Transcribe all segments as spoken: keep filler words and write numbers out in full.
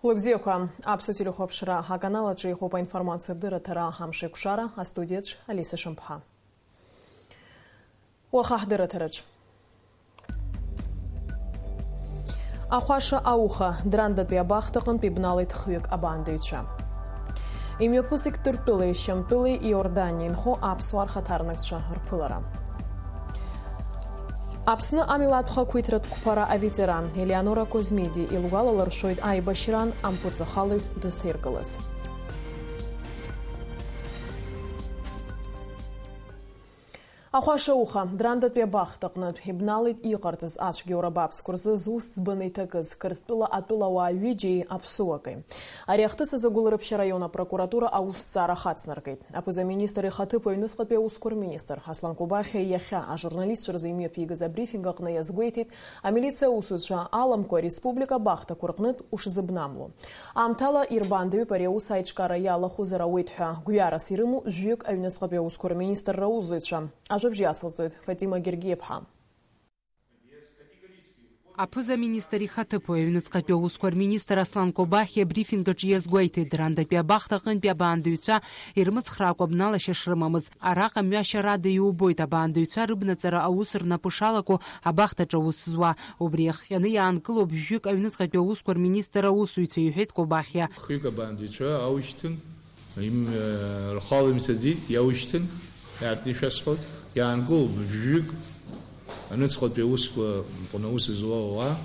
Лыбзиақәа, аԥсуа телехәаԥшра аканал аҿы иҟоуп аинформациатә дырраҭара Амшеикәшара, астудиаҿ Алиса Шамԥҳа. Уаха ҳдырраҭараҿ. Ахәаша ауха, Драндатәи абахҭаҟынтә ибналеит хҩык абаандаҩцәа. Имҩаԥысит Ҭырқәтәылеи Шьамтәылеи Иорданиа инхо аԥсуаа рхаҭарнакцәа рԥылара. Аԥсны амилаҭтә хақәиҭратә қәԥара аветеран Елеонора Козмиди илгәалалыршәоит аибашьраан ампыҵахалаҩ дызҭаиргылаз. Ахәаша ауха, Драндатәи абахҭаҟнытә ибналеит иҟарҵаз ацәгьоура бааԥсқәа рзы зус ӡбаны иҭакыз Қырҭтәыла атәылауаа ҩыџьеи аԥсуаки. Ари ахҭыс азы Гәылрыԥшь араион апрокуратура аусҭҵаара хацнаркит. Аԥыза-министр ихаҭыԥуаҩ аҩныҵҟатәи аусқәа рминистр Аслан Кобахьиа иахьа ажурналистцәа рзы имҩаԥигаз абрифинг аҟны иазгәеиҭеит, амилициа аусзуҩцәа аламкәа ареспублика абахҭақәа рҟнытә ушзыбнамло. Аамҭала ирбаандаҩуп ари аус аиҿкаара иалахәызар ауеит ҳәа гәҩарас ирымоу жәҩык аҩныҵҟатәи аусқәа рминистрра аусзуҩцәа. Ажәабжь иацылҵоит Фатима Гергиаԥҳа. Аԥыза-министр ихаҭыԥуаҩ аҩныҵҟатәи аусқәа рминистр Аслан Кобахьиа абрифинг аҿы иазгәеиҭеит, Драндатәи абахҭаҟынтәи абаандаҩцәа ирмыцхраакәа абналашьа шрымамыз. Араҟа мҩашьарада иубоит абаандаҩцәа рыбнаҵара аус рнапы шалаку абахҭаҿы аус зуа. Убри иахҟьаны иаанкылоуп жәҩык аҩныҵҟатәи аусқәа рминистр аусзуҩцәа, иҳәеит Кобахьиа. Хҩык абаандаҩцәа аушьҭын, им-, э, рхала имцаӡеит, иаушьҭын, иаартны ишәасҳәоит, иаанкылоуп жәҩык аҩныҵҟатәи аусқәа рҟны аус зуа ауаа,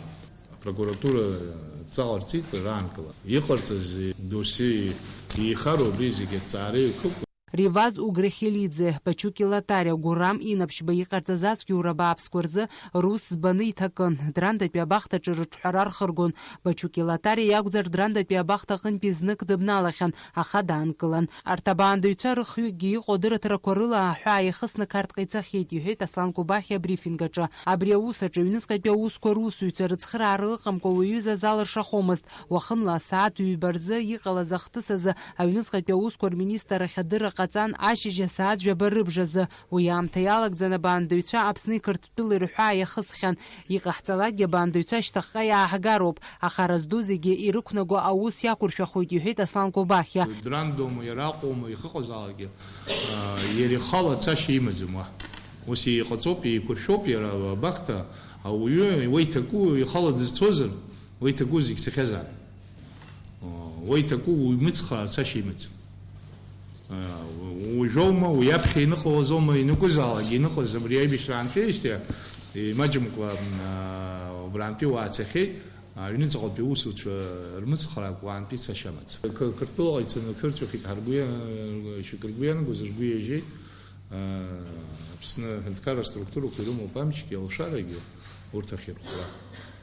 апрокуратура адҵа ҟарҵеит раанкыла. Иҟарҵаз досиеи еихароу абри зегьы аҭҵаара иқәуп. Реваз Угрехелиӡе, Бачуки Латариа, Гурам Инаԥшьба иҟарҵаз ацәгьоура бааԥсқәа рзы рус ӡбаны иҭакын. Драндатәи абахҭаҿы рыҿҳәара рхыргон. Бачуки Латариа иакәзар, Драндатәи абахҭаҟынтәи знык дыбналахьан, аха даанкылан. Арҭ абаандаҩцәа рыхҩыкгьы иҟоу адырраҭарақәа рыла аҳәаа иахысны Қарҭҟа ицахьеит, иҳәеит Аслан Кобахьиа абрифинг аҿы. Абри аус аҿы аҩныҵҟатәи аусқәа русзуҩцәа рыцхыраара ыҟамкәа уаҩы изазалыршахомызт. Уахынла асааҭ ҩба рзы иҟалаз ахҭыс азы аҩныҵҟатәи аусқәа рминистррахь адырра ҟаҵан ашьыжь асааҭ жәаба рыбжазы. Уи аамҭа иалагӡаны абаандаҩцәа Аԥсни Қырҭтәылеи рҳәаа иахысхьан. Иҟаҳҵалакгьы абаандаҩцәа шьҭахьҟа иааҳгароуп, аха разду зегьы ирықәнаго аус иақәыршәахоит, иҳәеит Аслан Кобахьиа. Драндоума, иара Аҟәоума, ихыҟазаалакгьы, аа, иара ихала цашьа имаӡам уа. Ус иҟаҵоуп, еиқәыршәоуп иара абахҭа, ауаҩы уа иҭаку ихала дызцозар, уа иҭаку зегь цахьазаап. Уа иҭаку уҩмыцхраа цашьа имаӡам. Уажәоума, уи аԥхьа иныҟалазоума, ианакәызаалак иныҟаз абри аибашьраантәеижьҭеи, имаҷымкәа, м, а, убрантәи уаацахьеит, аҩныҵҟатәи аусуцәа рмыцхраак уаантәи цашьа амаӡам. Қ-, Қырҭтәылаҟа ицаны қырҭшәахеит, ҳаргәы иа-, шьоукы ргәы иаанагозар, ргәы иажьеит. Аԥсны аҳәынҭқарра аструктурақәа ирымоуп амчгьы, алшарагьы, урҭ ахьырхәра.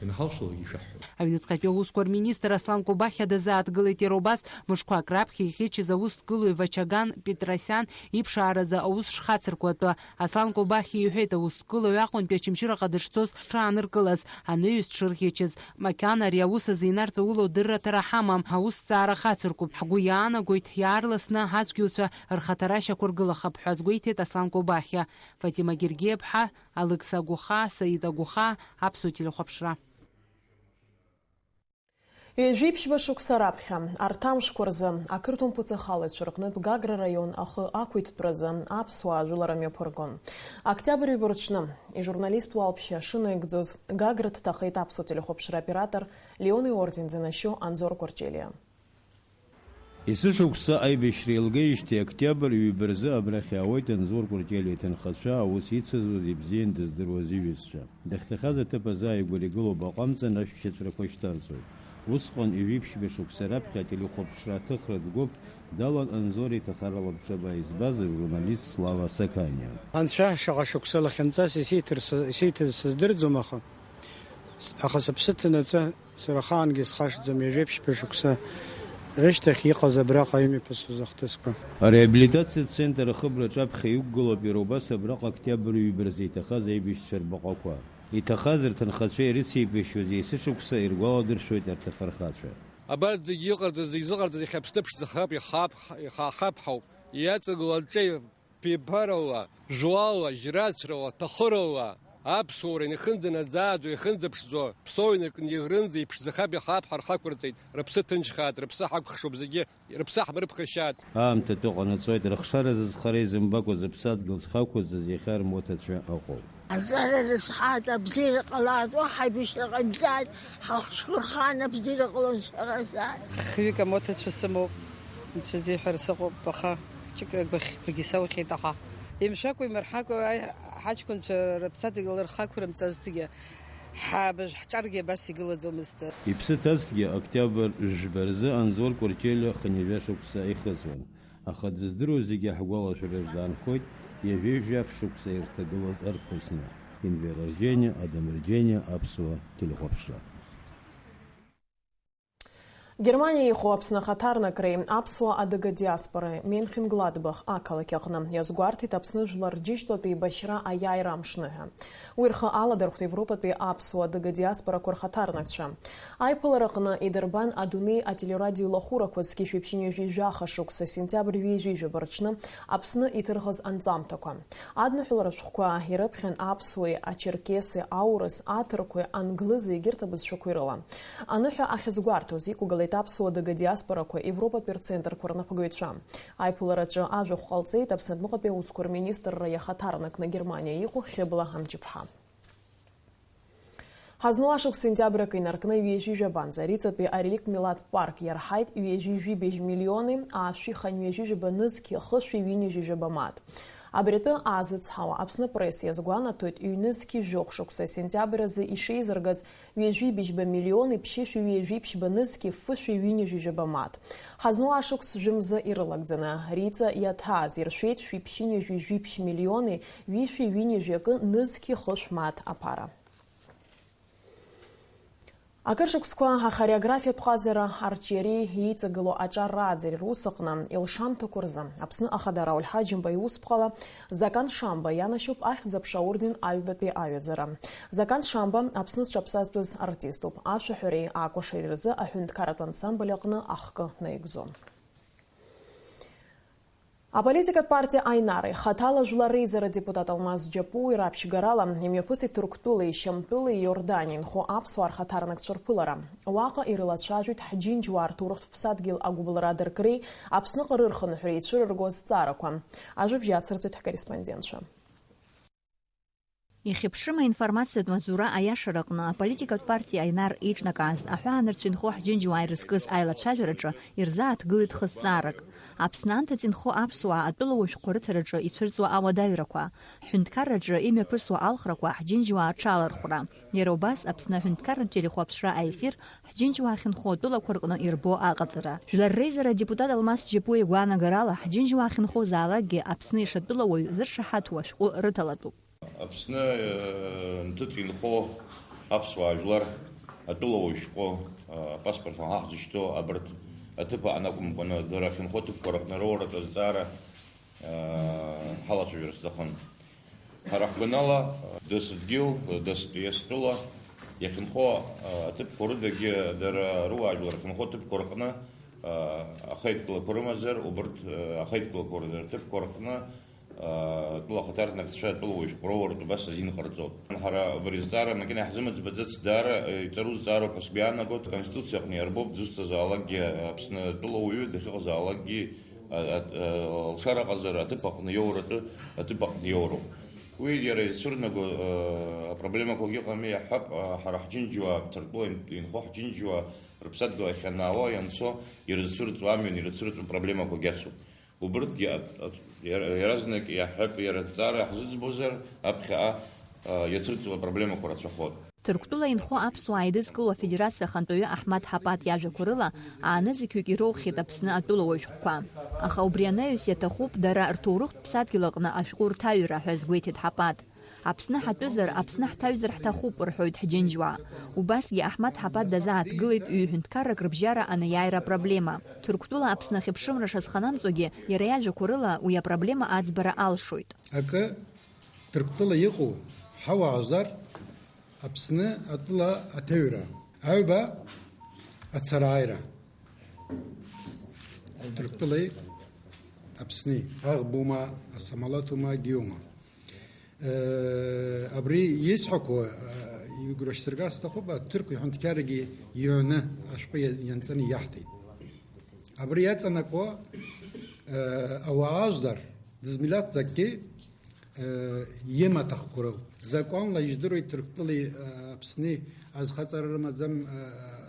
Ианҳалшалак ишәаҳҳәап. Аҩныҵҟатәи аусқәа рминистр Аслан Кобахьиа дазааҭгылеит иара убас, мышқәак раԥхьа иӷьычыз аус дкылоу Вачаган Петросиан иԥшааразы аус шхацыркуа атәы. Аслан Кобахьиа иҳәеит, аус дкылоу Аҟәантәи Очамчыраҟа дышцоз шааныркылаз, анаҩс дшырӷьычыз. Макьана ари аус азы инарҵаулоу дырраҭара ҳамам, аусҭҵаара хацыркуп. Ҳгәы иаанагоит, иаарласны ацәгьоуцәа рхаҭара шьақәыргылахап ҳәа азгәеиҭеит Аслан Кобахьиа. Фатима Гергиаԥҳа, Алықьса Агәыхаа, Саид Агәыхаа, Аԥсуа телехәаԥшра. Ҩажәиԥшьба шықәса раԥхьа, арҭ амшқәа рзы, ақырҭуа мпыҵахалаҩцәа рҟнытә Гагра раион ахы ақәиҭтәразы аԥсуаа ажәылара мҩаԥыргон. Октиабр ҩба рҽны, ижурналист уалԥшьа шынаигӡоз, Гагра дҭахеит аԥсуа телехәаԥшра оператор Леон иорден занашьоу Анзор Кәарҷелиа. Есышықәса аибашьра еилгеижьҭеи октиабр ҩба рзы абрахь иаауеит Анзор Кәарҷелиа иҭынхацәа, аус ицызуаз ибзиан дыздыруаз иҩызцәа. Дахьҭахаз аҭыԥ азы ааигәара игылоу баҟа амҵан ашәшьыҵәрақәа шьҭарҵоит. Усҟан ҩажәиԥшьба шықәса раԥхьа ателехәаԥшра аҭыхра дгәыԥ далан Анзор иҭахара лабҿаба избаз ажурналист Слава Саканиа. Анцәа шаҟа шықәса лахьынҵас исиҭар са-, исиҭаз сыздырӡом, аха, аха сыԥсы ҭанаҵы Сара ахаангьы исхашҭӡом, ҩажәеиԥшьба шықәса рышьҭахь иҟаз абраҟа имҩаԥысуаз ахҭысқәа. Ареабилитациатә центр ахыбраҿы аԥхьа иқәгылоуп иара убас абраҟа октиабр ҩба рзы иҭахаз аибашьцәа рбаҟақәа. Иҭахаз рҭынхацәа ирыцеибашьуаз есышықәса иргәаладыршәоит арҭ афырхацәа. Абарҭ зегьы иҟарҵаз, зегьы зыҟарҵаз иахьа Аԥсны ԥшӡахап, ихаап, ихаахап ҳауп. Иаҵагылоу аҿеи Ԥибарала, жәлала, жьрацрала, ҭахырала, Аԥсуара инахынӡанаӡааӡо, иахынӡаԥшӡо, ԥсоу инаркны ирынӡа иԥшӡахап, иҳаап ҳәа рхы ақәырҵеит, рыԥсы ҭынчхааит, рыԥсы ҳақәхшоуп зегьы, рыԥсы ҳмырԥхашьааит. Аамҭа атәы ҟанаҵоит, рыхшара зызхара изымбакәа зыԥсадгьыл зхы ақәызҵаз иахьа рмоҭацәа ыҟоуп. Аҵара рызҳаит, абзиара ҟалааит, уаҳа аибашьра ҟаимҵааит, ҳахәшәқәа рхаан абзиара ҟалон сара сааит. Хҩык амоҭацәа сымоуп, анцәа зиҳәара сыҟоуп, аха хәыҷык агәахьқәагьы саухьеит, аха. Имшәакәа, имырҳакәа, аи-, ҳаҷкәынцәа рыԥсадгьыл рхы ақәырымҵазҭгьы, ҳаб-, ҳҿаргьы абас игылаӡомызт. Иԥсы ҭазҭгьы октиабр жәба рзы Анзор Кәарҷелиа хынҩажәа шықәса ихыҵуан. Аха дыздыруа зегьы ҳгәалашәараҿ даанхоит ҩажәи жәаф шықәса ирҭагылаз арԥысны. Инвер Арџьениа, Адам Арџьениа, Аԥсуа телехәаԥшра. Германиа иҟоу Аԥсны ахаҭарнакреи аԥсуа адыга диаспораи Менхенгладбах ақалақь аҟны иазгәарҭеит Аԥсны жәлар рџьынџьтәылатә еибашьра аиааира амшны ҳәа. Уи рхы аладырхәт Европатәи аԥсуа адыга диаспорақәа рхаҭарнакцәа. Аиԥылараҟны идырбан адунеи ателерадио лахәырақәа зқьи жәшәи ԥшьынҩажәи жәаха шықәса сентиабр ҩажәи жәаба рыҽны Аԥсны иҭырхыз анҵамҭақәа. Адныҳәалара ашәҟәқәа ирыԥхьан аԥсуеи, ачерқьеси, аурыс, аҭырқәеи, англызи егьырҭ абызшәақәеи рыла. Аныҳәа ахьазгәарҭоз иқәгылеит аԥсуа адыга диаспорақәа Европатәи рцентрқәа рнапхгаҩцәа. Аиԥылараҿы ажәахә ҟалҵеит Аԥсны адәныҟатәи аусқәа рминистрра иахаҭарнакны Германиа иҟоу Хьыбла Ҳамҷыԥҳа. Ҳазну ашықәс сентиабр акы инаркны ҩажәи жәабанӡа Риҵатәи ареликт милаҭтә парк иарҳаит ҩажәи жәибжь миллиони аашәи хынҩажәи жәаба нызқьи хышәи ҩынҩажәи жәаба мааҭ. Абри атәы аазыцҳауа, Аԥсны Пресс иазгәанаҭоит, ҩнызқьи жәохә шықәса сентиабр азы ишеизыргаз ҩажәи быжьба миллиони ԥшьышәи ҩажәи ԥшьба нызқьи фышәи ҩынҩажәи жәаба мааҭ. Ҳазну ашықәс жәымза ирылагӡаны, Риҵа иаҭааз иршәеит шәи ԥшьынҩажәи жәиԥшь миллиони ҩышәи ҩынҩажәи акы нызқьи хышә мааҭ аԥара. Акыр шықәсқәа ахореографиатә ҟазара арҿиареи иеиҵагылоу аҿар рааӡареи рус аҟны илшамҭақәа рзы Аԥсны Ахада Рауль Ҳаџьымба иусԥҟала Закан Шамба ианашьоуп ахьӡ-аԥша аорден аҩбатәи аҩаӡара. Закан Шамба Аԥсны зҽаԥсазтәыз артиступ. Ашәаҳәареи акәашареи рзы аҳәынҭқарратә ансамбль аҟны ахкы наигӡон. Аполитикатә партиа Аинари хаҭала жәлар реизара адепутат Алмаз Џьапуи раԥшьгарала имҩаԥысит Ҭырқәтәылеи Шьамтәылеи Иорданиа инхо аԥсуаа рхаҭарнакцәа рԥылара. Уаҟа ирылацәажәеит ҳџьынџьуаа рҭоурыхтә ԥсадгьыл агәыбылра адыркреи Аԥсныҟа рырхынҳәреи ицәырыргоз зҵаарақәа. Ажәабжь ацырҵоит ҳкорреспондентцәа. Ихьыԥшым аинформациатә маҵзура аиашараҟны аполитикатә партиа Аинар еиҿнакааз аҳәаанырцә инхо ҳџьынџьуаа ирызкыз аилацәажәараҿы ирзааҭгылеит хыҵҵаарак. Аԥсны анҭыҵ инхо аԥсуаа атәылауаҩ шәҟәқәа рыҭараҿы ицәырҵуа ауадаҩрақәа, ҳҳәынҭқарраҿы имҩаԥысуа алхрақәа, ҳџьынџьуаа рҽалархәра. Иара убас Аԥсны аҳәынҭқарратә телехәаԥшра аефир, ҳџьынџьуаа ахьынхо атәылақәа рҟны ирбо аҟаҵара. Жәлар реизара адепутат Алмас Џьапуа игәаанагарала, ҳџьынџьуаа ахьынхозаалакгьы Аԥсны ишатәылауаҩ зыршаҳаҭу ашәҟәы рыҭалатәуп. Аԥсны, э, нҭыҵ инхо аԥсуаа жәлар атәылауаҩ шәҟәы, э, апаспорт анҳа ҳзышьҭоу абарҭ аҭыԥ аҟны акәымкәаны, дара ахьынхо аҭыԥқәа рыҟны роуратә азҵаара, э, ҳалацәажәар сҭахын. Ҳара ҳгәанала, э, дасдгьыл, дас-, иастәыла иахьынхо, э, аҭыԥқәа рыдагьы дара руаажәлар рахьынхо аҭыԥқәа рыҟны, э, ахеидкылақәа рымазар, убарҭ, э, ахеидкылақәа рыҭыԥқәа рҟны атәыла ахаҭарнакцәа атәылауаҩ шәҟәы роуратә убас азин ҟарҵоит. Ҳара убри азҵаара макьана иаҳзымыӡбаӡац, даара иҵару зҵаароуп ҳәа сгәы иаанагоит. Аконституциа аҟны иарбоуп дызусҭазаалакгьы Аԥсны атәылауаҩы дахьыҟазаалакгьы, а, а, а, лшара ҟазар аҭыԥ аҟны иоуратәы аҭыԥ аҟны иоуроуп. Уи иара изцәырнаго, а, апроблемақәагьы ыҟами, иаҳҳәап, а, ҳара ҳџьынџьуаа, Ҭырқәтәыла инхо ҳџьынџьуаа рыԥсадгьыл ахь ианаауа, ианцо, ирызцәырҵуа амҩан ирыцәырҵуа проблемақәагьы ацуп. Убырҭгьы ат-, ат-, иара-, иаразнак иаҳҳәап, иара аҭҵаара ҳзыӡбозар, аԥхьаҟа, а, иацырҵо апроблемақәа рацәахоит. Ҭырқәтәыла инхо аԥсуаа еидызкыло афедерациа ахантәаҩы Аҳмаҭ Ҳапат иажәақәа рыла, аанызқьҩык ироухьеит Аԥсны атәылауаҩ шәҟәқәа. Аха убри анаҩс иаҭахуп дара рҭоурыхтә ԥсадгьыл аҟны ашәҟәы рҭаҩра ҳәа азгәеиҭеит Ҳапат. Аԥсны ҳатәызар, Аԥсны ҳҭаҩзар ҳҭахуп, рҳәоит ҳџьынџьуаа. Убасгьы Аҳмаҭ Ҳапат дазааҭгылеит ҩ-ҳәынҭқаррак рыбжьара анеиааира апроблема. Ҭырқәтәыла Аԥсны ахьыԥшымра шазханамҵогьы, иара иажәақәа рыла, уи апроблема аӡбара алшоит. Акы, Ҭырқәтәыла иҟоу ҳауаажәлар Аԥсны атәыла аҭаҩра, аҩба ацарааира. Ҭырқәтәылеи Аԥсни, аӷбоума, асамалаҭума, агиума. Э, абри исҳәақәо, э, игәра шьҭыргар сҭахуп, аҭырқә иҳәынҭқаррагьы иҩны ашәҟәы иа-, ианҵаны иаҳҭеит. Абри иаҵанакуа, э, ауаа ажәлар, дызмилаҭ закгьы, э, имаҭәахәқәа роуп. Закәанла ижәдыруеит Ҭырқәтәылеи, э, Аԥсни азхаҵара рымаӡам, э,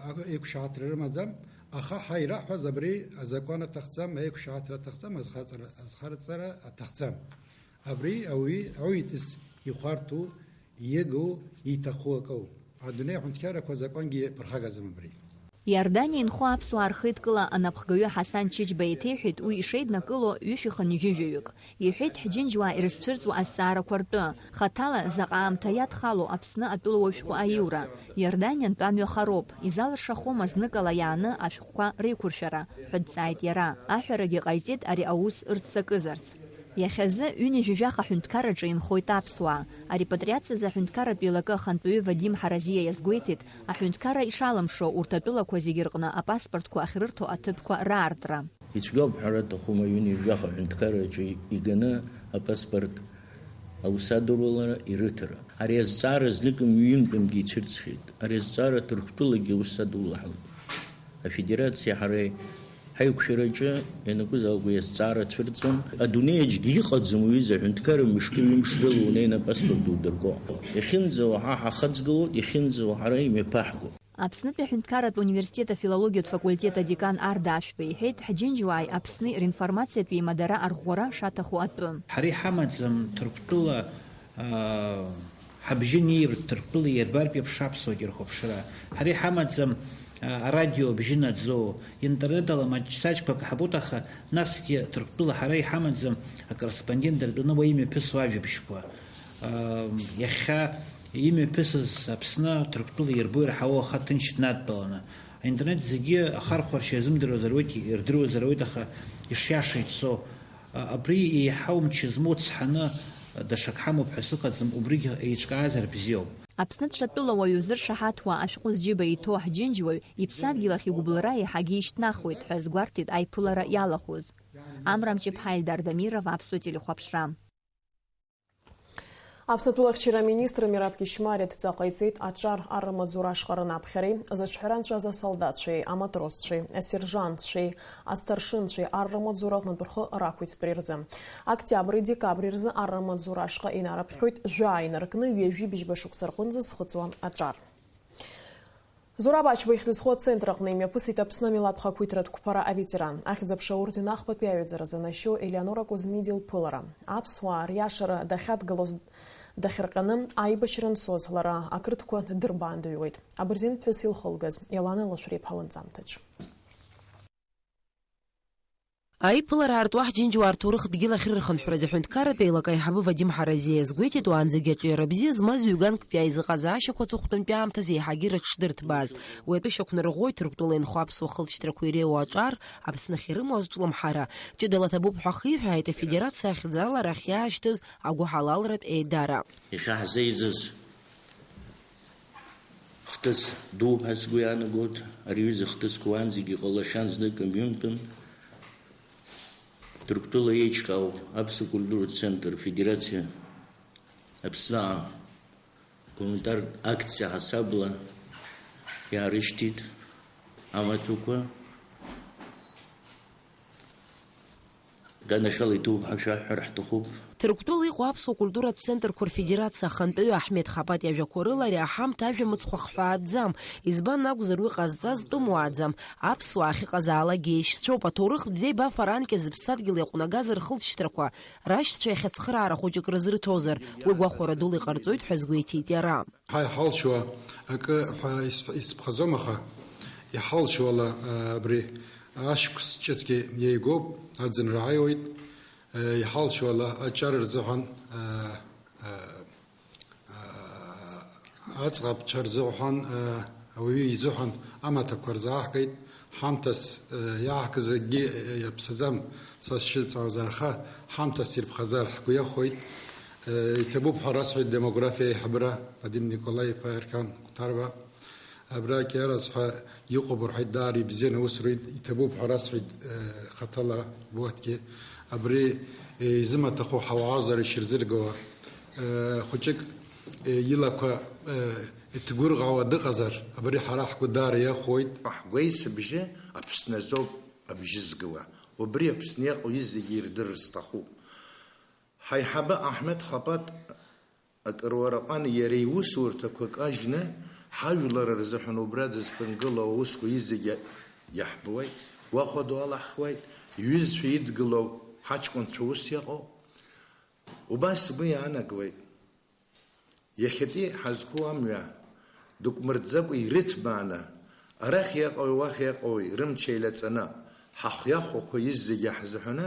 а-, еиқәшаҳаҭра рымаӡам, аха ҳа ираҳҳәаз абри азакәан аҭахӡам, аеиқәшаҳаҭра аҭахӡам, азхаҵара, азхаҵара аҭахӡам. Абри ауаҩы, ауаҩытәыс ихәарҭоу, ииго, иҭаху акоуп. Адунеи аҳәынҭқаррақәа азакәангьы ԥырхагаӡам абри. Иорданиа инхо аԥсуаа рхеидкыла анапхгаҩы Ҳасан Чычба еиҭеиҳәеит уи ишеиднакыло ҩышәи хынҩажәи жәаҩык. Иҳәеит ҳџьынџьуаа ирызцәырҵуа азҵаарақәа ртәы, хаҭала заҟа аамҭа иадхало Аԥсны атәылауаҩ шәҟәы аиура, Иорданиантә амҩа хароуп, изалыршахома зныкала иааны ашәҟәқәа реиқәыршәара, ҳәа дҵааит иара. Аҳәарагьы ҟаиҵеит ари аус ырццакызарц. Иахьазы ҩынҩажәи жәаха ҳәынҭқарраҿы инхоит аԥсуаа. Арепатриациазы аҳәынҭқарратә еилакы ахантәаҩы Вадим Ҳаразиа иазгәеиҭеит, аҳәынҭқарра ишалымшо урҭ атәылақәа зегьы рҟны апаспортқәа ахьрырҭо аҭыԥқәа раартра. Ицәгьоуп ҳәара аҭахума ҩынҩажәи жәаха ҳәынҭқарраҿы иганы апаспорт аусадуралара ирыҭара. Ари азҵаара знык-ҩынтәынгьы ицәырҵхьеит. Ари азҵаара Ҭырқәтәылагьы аус адулаҳалт. Афедерациа ҳара ҳаиқәшәараҿы ианакәызаалак уи азҵаара цәырҵуан. Адунеи аҿгьы иҟаӡам уи изы аҳәынҭқарра мышкы-ҩымш рыла унеины апаспорт дудырго. Иахьынӡауа ҳа ҳахаҵгылоит, иахьынӡауа ҳара имҩаԥаҳго. Аԥснытәи аҳәынҭқарратә университет афилологиатә факультет адекан Арда Ашәба иҳәеит, ҳџьынџьуааи Аԥсни ринформациатә еимадара арӷәӷәара шаҭаху атәы. Ҳара иҳамаӡам Ҭырқәтәыла, аа, ҳабжьы неиртә Ҭырқәтәыла иарбартә еиԥш аԥсуагьы рхәаԥшра. Ҳара иҳамаӡам, аа, арадио абжьы наӡо, интернет ала маҷ-саҷқәак ҳабоит, аха насгьы Ҭырқәтәыла ҳара иҳамаӡам акорреспондент дыртәаны уа имҩаԥысуа ажәабжьқәа. Иахьа имҩаԥысыз Аԥсны Ҭырқәтәыла ирбо ираҳауа аха ҭынч днадтәаланы. Аинтернет зегьы ахархәаршьа иазымдыруазар ауеит, ирдыруазар ауеит, аха ишиаша ицо. Абри еиҳау мчы змоу цҳаны даҽак ҳамоуп ҳәа сыҟаӡам, убригь еиҿкаазар бзиоуп. Аԥснытә ҽа тәылауаҩ узыршаҳаҭуа ашәҟәы зџьыба иҭоу ҳџьынџьуаҩ иԥсадгьыл ахь игәыбылра еиҳагьы ишьҭнахуеит ҳәа азгәарҭеит аиԥылара иалахәыз. Амра Мҷыԥҳа, Ельдар Дамиров, Аԥсуа телехәаԥшра. Аԥсны атәылахьчара аминистр Мираб Кьышьмариа адҵа ҟаиҵеит аҿар аррамаҵзура ашҟа рынаԥхьареи, зыҿҳәара нҵәаз асолдаҭцәеи, аматросцәеи, асержантцәеи, асҭаршынцәеи аррамаҵзура аҟнытә рхы рақәиҭтәреи рзы. Октиабри декабри рзы аррамаҵзура ашҟа инарыԥхьоит жәаа инаркны ҩажәи быжьба шықәса рҟынӡа зхыҵуа аҿар. Зураб Ачба ихьӡ зху ацентр аҟны имҩаԥысит Аԥсны амилаҭ хақәиҭратә қәԥара аветеран, ахьӡ-аԥша аорден ахԥатәи аҩаӡара занашьоу Елеонора Кузмиди лԥылара. Аԥсуаа риашара дахьадгылоз дахьырҟьаны аибашьра анцоз лара ақырҭқәа дырбаандаҩуеит. Абырзен ԥҳәыс илхылгаз Елана Лашәриаԥҳа лынҵамҭаҿ. Аиԥылара аартуа ҳџьынџьуаа рҭоурых дгьыл ахьрырхынҳәраз аҳәынҭқарратә еилак аиҳабы Вадим Ҳаразиа иазгәеиҭеит, уаанӡагьы аҿиара бзиа змаз ҩганктәи аизыҟазаашьақәа аҵыхәтәантәи аамҭазы еиҳагьы рыҽшдырҭбааз. Уи атәы шьақәнарӷәӷәоит Ҭырқәтәыла инхо аԥсуа хылҵшьҭрақәа иреиуоу аҿар, Аԥсны ахьрымоу азҿлымҳара. Ҷыдала ҭабуп ҳәа ахиҳәааит афедерациа ахьӡала арахь иаашьҭыз агәыҳалалратә еидара. Иахьа ҳзеизаз хҭыс ду ҳәа сгәы иаанагоит, ари аҩыза хҭысқәа уаанӡагьы иҟалахьан знык ҩынтәын. Ҭырқәтәыла еиҿкаау аԥсуа культуратә центр Федерациа Аԥсны гуманитартә акциа ҳасабла иаарышьҭит амаҭәақәа. Ганахьала иҭоуп ҳәа шәаҳҳәар ҳҭахуп. Ҭырқәтәыла иҟоу аԥсуа культуратә центрқәа рфедерациа ахантәаҩы Аҳмед Хапат иажәақәа рыла, ари аҳамҭа ажәа мыцхә ахҳәааӡам. Избан акәзар, уи ҟазҵаз тәымуааӡам. Аԥсуаа ахьыҟазаалакгьы еишьцәоуп. Аҭоурых бзиеиба афаранкьа зыԥсадгьыл иаҟәнагаз рхылҵшьҭрақәа, рашьцәа иахьа цхыраара хәыҷык рызырҭозар, уи гәахәара дула иҟарҵоит ҳәа азгәеиҭеит иара. Ҳа иҳалшьуа акы ҳәа исҳ-, исԥхаӡом, аха иҳалшьуала, а, абри ашықәс ҿыцгьы иеигоуп, аӡынра ааиуеит, а, иҳалшьуала аҿар рзыҳәан, а, а, а, аӡӷабцәа рзыҳәан, а, ауаҩы изыҳәан амаҭәақәа рзааҳгеит, ҳамҭас, а, иааҳгаз акгьы, а, иаԥсаӡам, са сшызҵаауазар, аха ҳамҭас ирԥхазар ҳгәы иахәоит. Иҭабуп ҳәа расҳәеит демографиа аиҳабыра Вадим Николаи-иԥа Ерқьан Қәҭарба. Абра Кьараз ҳәа иҟоуп рҳәеит, даара ибзианы аус руит, иҭабуп ҳәа расҳәеит, э, хаҭала убарҭгьы. Абри, э, изымаҭәахәу ҳауаажәлар ишырзыргауа, Хәыҷык илақәа иҭгәырӷьауа дыҟазар, абри ҳара ҳгәы даара иахәоит. Ҳгәеисыбжьы Аԥсны азоуп абжьы згауа. Убри Аԥсны иҟоу изегьы ирдырыр сҭахуп. Ҳаиҳабы Аҳмед Хапат акыруараҟан иара иусурҭақәа кажьны, ҳажәлар рзыҳәан убра дызԥынгылоу аусқәа изегьы иаҳбуеит, уаҟа дуалаҳхуеит, иҩызцәа идгылоу ҳаҷкәынцәа ус иаҟоу. Убас сгәы иаанагоит, иахьатәи ҳазқәу амҩа дықәмырӡакәа ирыҭбааны, арахь иаҟоуи уахь иаҟоуи рымч еилаҵаны, ҳахәҩахәақәа изегьы ҳзыҳәаны,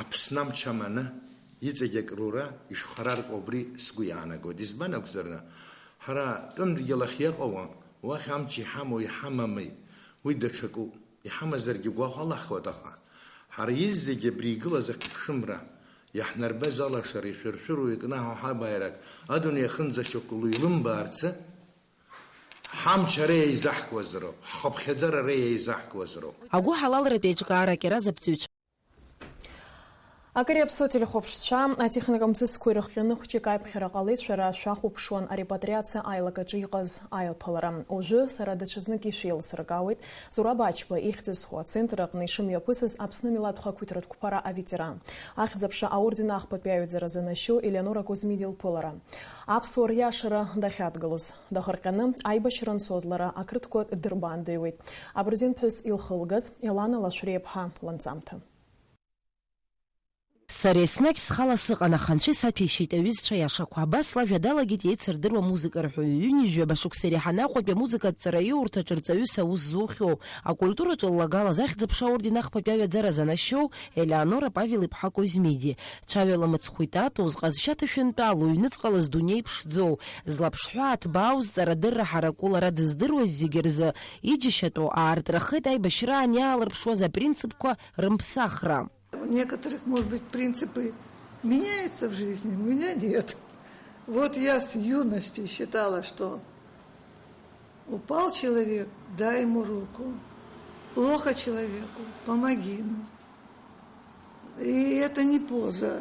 Аԥсны амч аманы, иҵегь акрура ишхараркуа убри сгәы иаанагоит. Избан акәзарны, ҳара тәымдгьыл ахь иаҟоуа, уахь амч иҳамоу иҳамами, уи даҽакуп. Иҳамазаргьы гәахәалахуеит, аха ҳара изегьы абри игылаз ахьыԥшымра иаҳнарбаз алашара ишәыршәыруа икнаҳау ҳабааирак адунеи ахынӡашьақәгылоу илымбаарцы, ҳамч ара иаизаҳкуазароуп, ҳхыԥхьаӡара ара иаизаҳкуазароуп. Агәыҳалалратә еиҿкаара Кьараз аԥҵаҩцәа. Акыр иаԥсоу телехәаԥшцәа, атехника мҵысқәа ирыхҟьаны хәҷык аиԥхьара ҟалеит шәара шәахәаԥшуан арепатриациа аилакаҿы иҟаз аиаԥылара. Уажәы сара даҽазнык ишәеилсыркаауеит Зураб Ачба ихьӡ зху ацентр аҟны ишымҩаԥысыз Аԥсны амилаҭтә хақәиҭратә қәԥара аветеран, ахьӡ-аԥша аорден ахԥатәи аҩаӡара занашьоу Елеонора Козмиди лԥылара. Аԥсуаа риашара дахьадгылоз, дахырҟьаны аибашьра ансоз лара ақырҭқәа дырбаандаҩуеит. Абырзен ԥҳәыс илхылгаз Елана Лашәриаԥҳа ланҵамҭа. Сара еснагь схала сыҟан, аха анцәа исаҭәеишьеит аҩызцәа иашақәа. Абас лажәа далагеит еицырдыруа музыкарҳәаҩы. Ҩынҩажәаба шықәса иреиҳаны Аҟәатәи амузыкатә ҵараиурҭаҿы рҵаҩыс аус зухьоу, акультураҿы ллагалаз ахьӡ-аԥша аорден ахԥатәи аҩаӡара занашьоу Елеонора Павел-иԥҳа Козмиди. Цәаҩала мыцхәы итатоу, зҟазшьа ҭышәынтәалоу, ҩныҵҟала здунеи ԥшӡоу, злаԥшҳәаа ҭбаау, зҵарадырра ҳараку лара дыздыруаз зегьы рзы иџьашьатәу аартрахеит аибашьраан иаалырԥшуаз апринципқәа рымԥсахра. У некоторых, может быть, принципы меняются в жизни, у меня нет. Вот я с юности считала, что упал человек, дай ему руку, плохо человеку, помоги ему. И это не поза,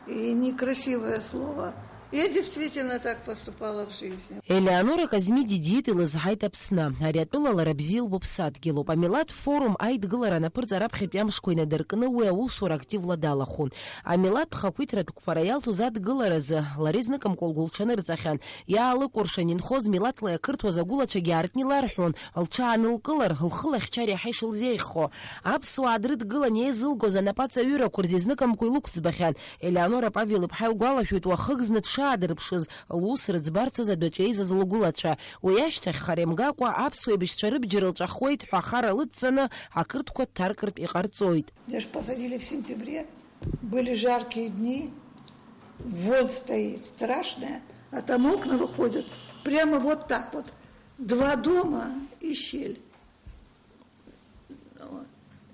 и не красивое слово. Я действительно так поступала в жизни. Елеонора Козмиди диит илызҳаит Аԥсны. Ари атәыла лара бзиа илбо ԥсадгьылуп. Амилаҭ форум аидгылара анаԥырҵа раԥхьатәи амшқәа инадыркны уи аусура активла далахәын. Амилаҭтә хақәиҭратә қәԥара иалҭоз адгыларазы лара изныкымкәа лгәылҽанырҵахьан. Иаалыкәыршан инхоз милаҭла иақырҭуаз агәылацәагьы аартны иларҳәон, лҽаанылкылар, лхы лахьчар иаҳа ишылзеиӷьхо. Аԥсуаа дрыдгылан еизылгоз анапаҵаҩырақәа рзы изныкымкәа илықәӡбахьан. Елеонора Павел-иԥҳа илгәалашәоит, уахык зны дшаадырԥшыз, лус рыӡбарцаз адәаҿы еизаз лгәылацәа. Уи ашьҭахь, хара имгакәа, аԥсуа еибашьцәа рыбџьар лҵәахуеит ҳәа ахара лыдҵаны, ақырҭқәа дҭаркыртә иҟарҵоит. Меня ж посадили в сентябре, были жаркие дни, вонь стоит страшная, а там окна выходят прямо вот так вот, два дома и щель.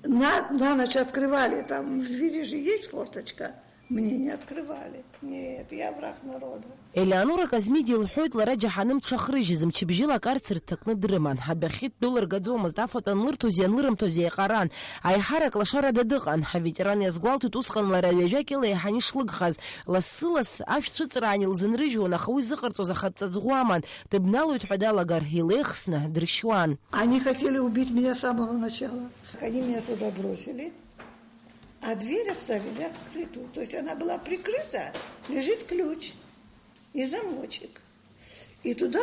На, на ночь открывали, там в двери же есть форточка, мне не открывали. Нет, я враг народа. Елеонора Козмиди лҳәоит, лара џьаҳаным дшахрыжьыз, мчыбжьыла акарцер дҭакны дрыман. Адәахьы ддәылыргаӡомызт, афатә анлырҭоз ианлырымҭоз еиҟаран. Аиҳарак лашарада дыҟан. Аветеран иазгәалҭоит усҟан лара ҩажәа кьыла еиҳаны ишлыгхаз. Лассы-ласс ашә цәыҵраан илзынрыжьуан, аха уи зыҟарҵоз ахатә ҵаҵӷәы аман. Дыбналоит ҳәа далагар, илеихсны дрышьуан. Они хотели убить меня с самого начала. Они меня туда бросили, а дверь оставили открытую. То есть она была прикрыта, лежит ключ и замочек. И туда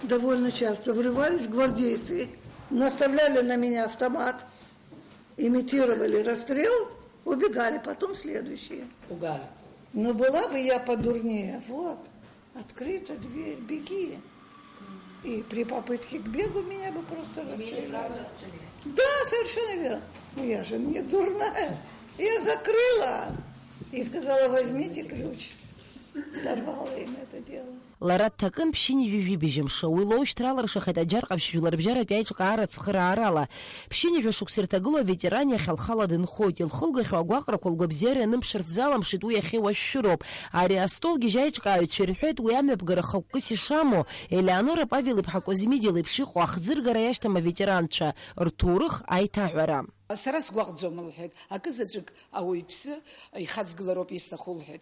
довольно часто врывались гвардейцы, наставляли на меня автомат, имитировали расстрел, убегали, потом следующие. Пугали. Ну, была бы я подурнее, вот. Открыта дверь, беги. И при попытке к бегу меня бы просто расстреляли. Да, совершенно верно. Ну, я же не дурная. Я закрыла и сказала: «Возьмите ключ». Сорвала им это дело. Лара дҭакын ԥшьынҩажәи жәибжьымш. Уи лоушьҭра алыршахеит аџьар ҟаԥшь жәларбжьаратәи аиҿкаара ацхыраарала. Ԥшьынҩажәа шықәса ирҭагылоу аветеран иахьа лхала дынхоит. Илхылгахьоу агәаҟрақәа лгәабзиара ианымԥшырц залымшеит, уи иахьа уашәшәыроуп. Ари астол гьежьаиҿкааҩцәа ирҳәеит, уи амҩаԥгара хықәкыс ишамоу, Елеонора Павел-иԥҳа Козмиди леиԥш иҟоу ахӡыргара иашьҭам аветеранцәа рҭоурых аиҭаҳәара. Сара сгәаҟӡом, лҳәеит, акы заҵәык ауаҩԥсы ихаҵгылароуп исҭаху, лҳәеит.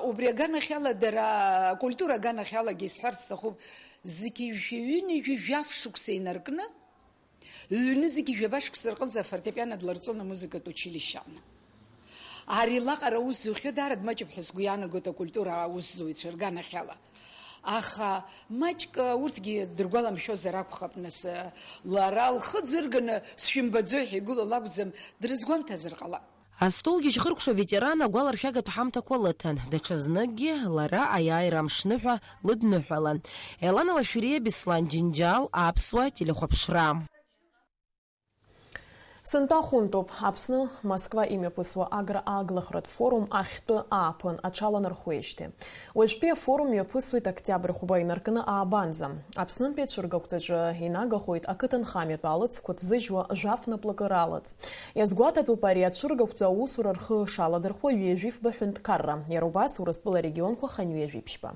Убри аганахьала, дара акультура аганахьалагьы исҳәарц сҭахуп, зқьи жәшәи ҩынҩажәи жәаф шықәса инаркны, ҩны зқьи жәаба шықәса рҟынӡа афортепиано дларҵон амузыкатә училишье аҟны. Ари лаҟара аус зухьо даараӡа маҷуп ҳәа сгәы иаанагоит акультура аусзуҩцәа рганахьала. Аха маҷк, урҭгьы дыргәаламшәозар акәхап, нас, лара лхы ӡырганы сшәымбаӡои ҳәа игыло лакәӡам, дрызгәамҭазар ҟалап. Астолгьежь хыркәшо аветеран агәаларшәагатә ҳамҭақәа лыҭан, даҽазныкгьы лара аиааира амшныҳәа лыдныҳәалан. Елана Лашәриа, Беслан Џьынџьал, Аԥсуа телехәаԥшра. Сынтәа хәынтәуп. Аԥсны, Москва имҩаԥысуа агра ааглахратә форум ахьтәы ааԥын аҽаланархәеижьҭеи. Уажәтәи афорум мҩаԥысуеит октиабр хәба инаркны аабанӡа. Аԥснынтәи ацәыргақәҵаҿы инагахоит ақыҭанхамҩатә алыҵқәа ҭзыжьуа жәаф наплакыра алыҵ. Иазгәаҭатәуп ари ацәыргақәҵа аусура рхы шаладырхәо ҩажәи фба ҳәынҭқарра, иара убас Урыстәыла арегионқәа хынҩажәи ԥшьба.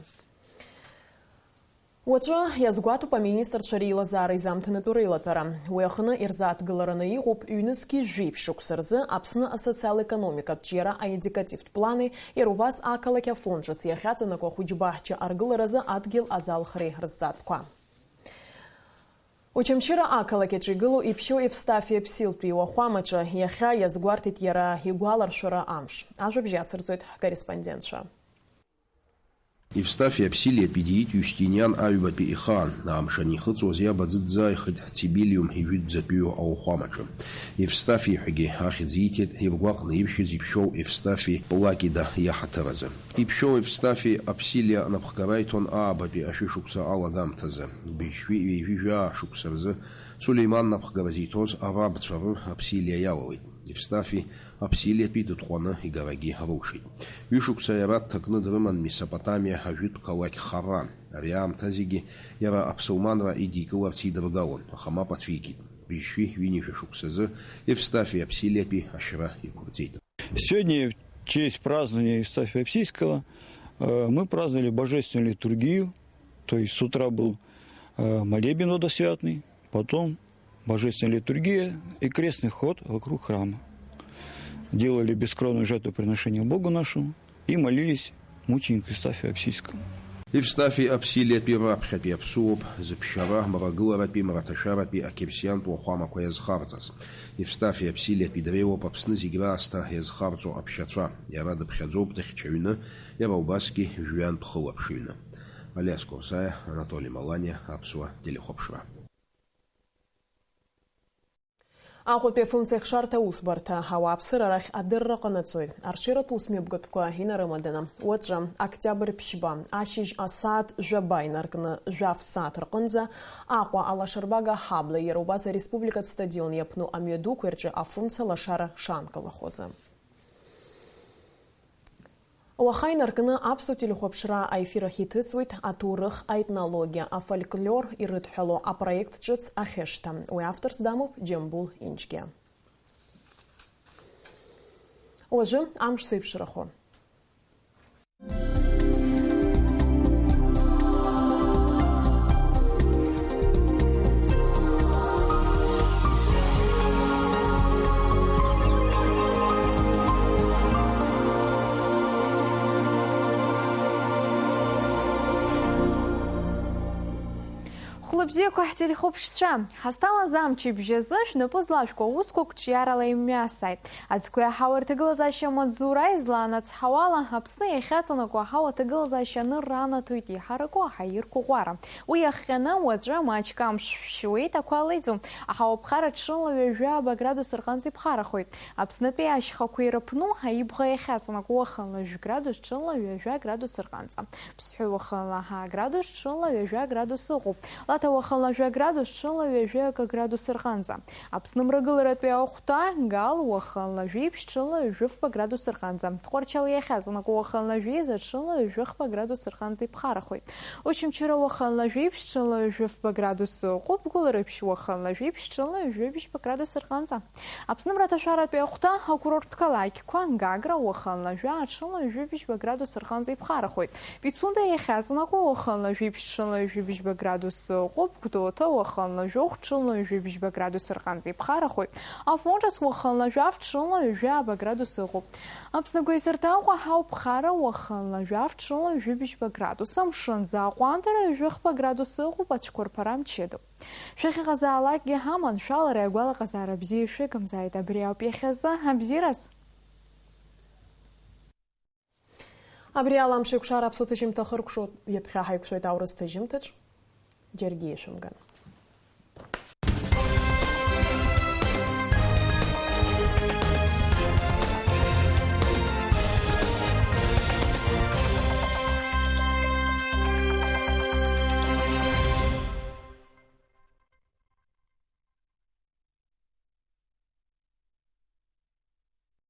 Уаҵәы иазгәаҭоуп аминистрцәа реилазаара изамҭанатәу реилатәара. Уи аҟны ирзааҭгылараны иҟоуп ҩнызқьи жәиԥшь шықәса рзы Аԥсны асоциал-економикатә ҿиара аиндикативтә плани, иара убас ақалақь Афон ҿыц иахьаҵанакуа ахәыҷбаҳча аргыларазы адгьыл азалхреи рызҵаатәқәа. Очамчыра ақалақь аҿы игылоу Иԥшьоу Евстафи Аԥсилтәи уахәамаҿы иахьа иазгәарҭеит иара игәаларшәара амш. Ажәабжь ацырҵоит ҳкорреспондентцәа. Евстафи Аԥсилиатәи диит Иустиниан аҩбатәи ихаан, амш анихыҵуаз иаб аӡы дзааихеит Ҳцибилиум ижәытәӡатәиу ауахәамаҿы. Евстафи ҳәагьы ахьӡ ииҭеит иргәаҟны ившьыз иԥшьоу Евстафи Плакида иаҳаҭыр азы. Иԥшьоу Евстафи Аԥсилиа напхгара иҭон аабатәи ашәышықәса алагамҭазы, быжьшәи ҩажәи жәаа шықәса рзы Сулеиман напхгара зиҭоз арабцәа рыр Аԥсилиа иалалеит. Евстафи Аԥсилиатәи дытҟәаны игарагьы рылшеит. Ҩышықәса иара дҭакны дрыман Месопотамиа ажәытә қалақь Харран. Ари аамҭа зегьы иара аԥсылманра идикыларц идыргалон, аха мап ацәикит. Быжьшәи ҩынҩажәа шықәсазы Евстафи Аԥсилиатәи ашьра иқәырҵеит. Сегодня в честь празднования Евстафия Апсийского, э, мы праздновали божественную литургию, то есть с утра был э, молебен водосвятный, потом божественная литургия и крестный ход вокруг храма. Делали бескровное жертвоприношение Богу нашему и молились мученику Евстафию Апсийскому. Евстафи Аԥсилиатәи раԥхьатәи аԥсуоуп, зыԥшьара, мрагыларатәи, мраҭашәаратәи ақьырсиантә уахәамақәа иазхарҵаз. Евстафи Аԥсилиатәи дреиуоуп Аԥсны зегь раасҭа иазхарҵо аԥшьацәа. Иара дыԥхьаӡоуп, дыхьчаҩны, иара убасгьы жәҩантә хылаԥшҩны. Алиас Курсаиа, Анатоли Маланиа, Аԥсуа телехәаԥшра. Аҟәатәи афымцеихшарҭа аусбарҭа ауааԥсыра рахь адырра ҟанаҵоит. Арҽеиратә усмҩаԥгатәқәа инарымаданы, уаҵәы, октиабр ԥшьба, ашьыжь асааҭ жәаба инаркны жәаф сааҭ рҟынӡа Аҟәа алашарбага аҳабла, иара убас ареспубликатә стадион иаԥну амҩадуқәеи рҿы афымца лашара шаанкылахозы. Уаха инаркны аԥсуа телехәаԥшра аефир ахь иҭыҵуеит аҭоурых, аетнологиа, афольклор ирыдҳәалоу апроект ҿыц Ахьышҭа. Уи авторс дамоуп Џьамбул Инџьгьа. Уажәы амш зеиԥшрахо. Хәлыбзиақәа ҳтелехәаԥшцәа, ҳазҭалаз амчыбжь азы шәнапы злашәкуа аусқәа қәҿиарала имҩасааит. Аӡқәеи аҳауа рҭагылазаашьа амаҵзура излаанацҳауала, Аԥсны иахьаҵанакуа аҳауа аҭагылазаашьа анырра анаҭоит иҳараку аҳаирқәа ҟәара. Уи иахҟьаны уаҵәы маҷк амш шәшьуеит, ақәа леиӡом. Аҳауа ԥхара ҽынла ҩажәи ааба градус рҟынӡа иԥхарахоит. Аԥснытәи ашьхақәа ирыԥну аибӷа иахьаҵанакуа уахынла жәа градус, ҽынла ҩажәа градус рҟынӡа. Ԥсҳәы уахынла ҳа градус, ҽынла ҩажәа градус ыҟоуп. Лаҭа уахынла жәа градус, ҽынла ҩажәа акы градус рҟынӡа. Аԥсны мрагыларатәи ахәҭа, Гал уахынла жәиԥшь, ҽынла ҩажәи фба градус рҟынӡа. Тҟәарчал иахьаҵанакуа уахынла жәеиза, ҽынла ҩажәи хба градус рҟынӡа иԥхарахоит. Очамчыра уахынла жәиԥшь, ҽынла ҩажәи фба градус ыҟоуп. Гәылрыԥшь уахынла жәиԥшь, ҽынла ҩажәи бжьба градус рҟынӡа. Аԥсны мраҭашәаратәи ахәҭа, акурорттә қалақьқәа, Гагра уахынла жәа, ҽынла ҩажәи бжьба градус рҟынӡа иԥхарахоит. Пицунда иахьаҵанакуа уахынла жәиԥшь, ҽынла ҩажәи бжьба градус ыҟоуп. Ҟәыԥ, Гәдоуҭа уахынла жәохә, ҽынла ҩажәи бжьба градус рҟынӡа иԥхарахоит. Афон ҿыц уахынла жәаф, ҽынла ҩажәи ааба градус ыҟоуп. Аԥсны агәеисырҭа Аҟәа ҳауп ԥхара, уахынла жәаф, ҽынла ҩажәи бжьба градус, амшын аӡы аҟәандара ҩажәи хԥа градус ыҟоуп, ацәқәырԥара мчыдоуп. Шәахьыҟазаалакгьы ҳаманшәалареи агәалаҟазаара бзиеи шәыгымзааит, абри ауп иахьазы, абзиараз! Абри ала Амшеикәшара аԥсуа ҭыжьымҭа ахыркәшоит, ҩаԥхьа ҳаиқәшәоит аурыс ҭыжьымҭаҿ. Џьаргьы ишәымган.